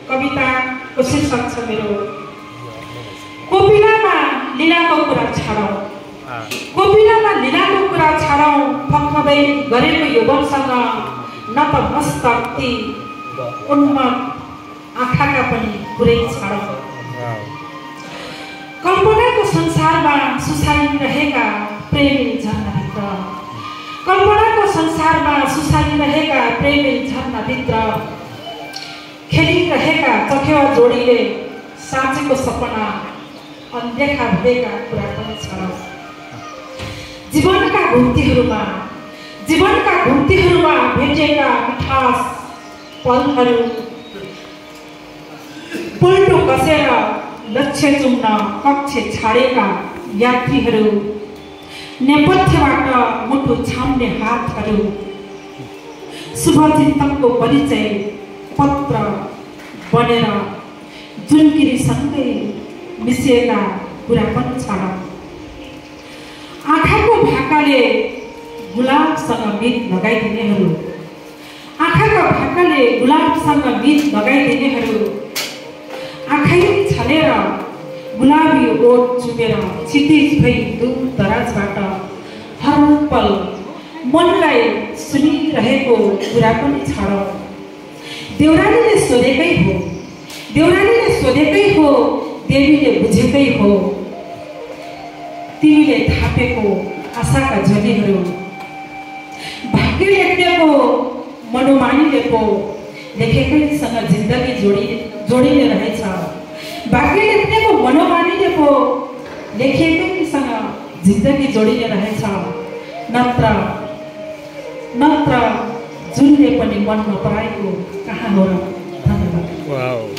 कविताको शीर्षक छ मेरो कोपिलामा लीलाको कुरा छाडौँ। कोपिलामा लीलाको कुरा छाडौँ, फक्मदै गरेको यौवनसँग न त मस्त अति उन्मत्त आँखाका पनि पुरै छाडौँ। कल्पनाको संसारमा सुसाइरहेका प्रेमी झर्नाभित्र, कल्पनाको संसारमा सुसाइरहेका प्रेमी झर्नाभित्र खेलिरहेका चखेवा जोडीले साँचेको सपना अनदेखा भएका कुरा पनि छन्। जीवनका घुम्तीहरूमा भेटिएका मिठास पलहरू पुल्टो कसेर लक्ष्य चुम्न कक्ष छाडेका यात्रीहरू, नेपथ्यबाट मुटु छाम्ने हातहरू, शुभचिन्तकको परिचय पत्र बनेर जुनकिरीसँगै मिसिएका कुरा पनि छन्। आँखाको भाकाले गुलाबसँग गीत लगाइदिनेहरू, आँखाका भाकाले गुलाबसँग गीत लगाइदिनेहरू, आँखै छलेर गुलाबी ओठ चुमेर क्षितिज भई दूर दराजबाट हर पल मनलाई सुनिरहेको कुरा पनि छाडौँ। देउरालीले सोधेकै हो, देवीले बुझेकै हो, तिमीले थापेको आशाका झलीहरू, भाग्य लेख्नेको मनोमानीले पो लेखेकैसँग जिन्दगी जोडिने रहेछ। भाग्य लेख्नेको मनोमानीले पो लेखेकैसँग जिन्दगी जोडिने रहेछ। नत्र जुनले पनि मन नपराएको कहाँ हो र। धन्यवाद।